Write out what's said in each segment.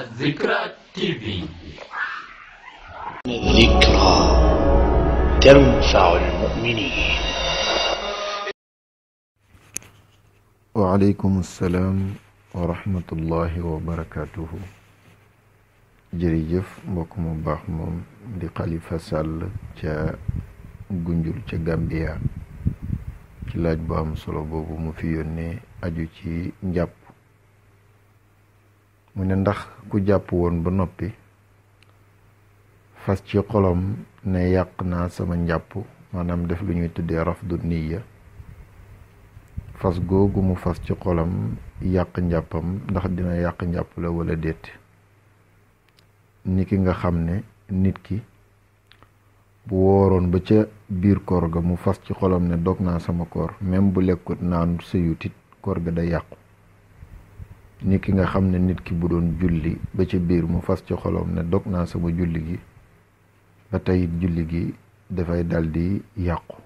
الذكرى TV. الذكرى تنفع المؤمنين. وعليكم السلام ورحمة الله وبركاته. jërëjëf mbokk mu baax moom di Khalifa Sall ca Gunjur ca Gambia ci laaj bu am solo boobu mu fi yónnee aju ci njàpp. mu ne ndax ku jàpp woon ba noppi fas ci xolam ne yàq naa sama njàpp, maanaam def lu ñuy tuddee rafdu niyya, fas googu mu fas ci xolam yàq njàppam ndax dina yàq njàpp la wala déet. ni ki nga xam ne nit ki bu wooroon ba ca biir koor ga mu fas ci xolam ne dog naa sama koor, même bu lekkut naan sëyut it koor ga da yàqu. ni ki nga xam ne nit ki bu doon julli ba ca biir mu fas ci xolam ne dog naa sama julli gi, ba tey julli gi dafay daldi yàqu.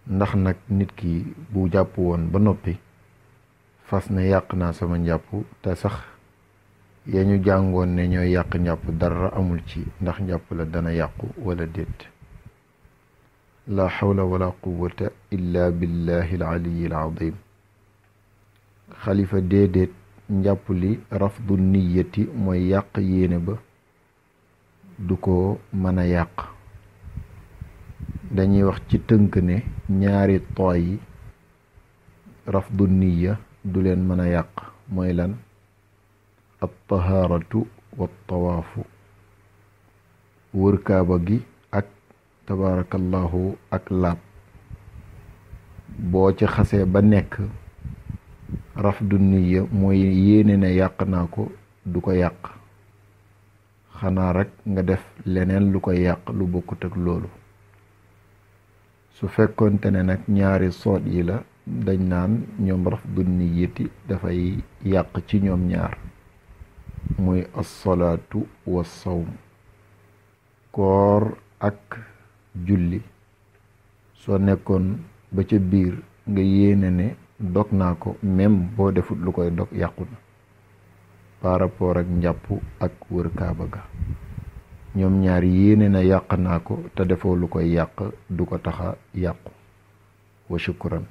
ndax nag nit ki bu jàpp woon ba noppi fas ne yàq naa sama njàpp, te sax ya ñu jàngoon ne ñooy yàq njàpp dara amul ci, ndax njàpp la dana yàqu wala déet. la hawla wala quwwata illa billahi al-aliyyi al-azim. xalifa déedéet, njàpp li rafdu niyyati mooy yàq yéene ba du ko mën a yàq. dañuy wax ci tënk ne ñaari tooy yi rafdu niyya du leen mën a yàq. mooy lan? at tahaaratu wa tawaafu, wër kaaba gi ak tabaarakallahu ak laab. boo ci xasee ba nekk, rafdu niyya mooy yéene ne yàq naa ko, du ko yàq. xanaa rek nga def leneen lu koy yàq lu bokkut ak loolu. su fekkonte ne nag ñaari soot yi la, dañ naan ñoom rafdu niyyati dafay yàq ci ñoom ñaar, muy as-salaatu wa sawm. koor ak julli soo nekkoon ba ca biir nga yéene ne dog naa ko, même boo defut lu koy dog yàqu na. par rapport ak njàpp ak wër kaaba ga, ñoom ñaar yéene na yàq naa ko te defoo lu koy yàq du ko taxa yàqu. wa shukran.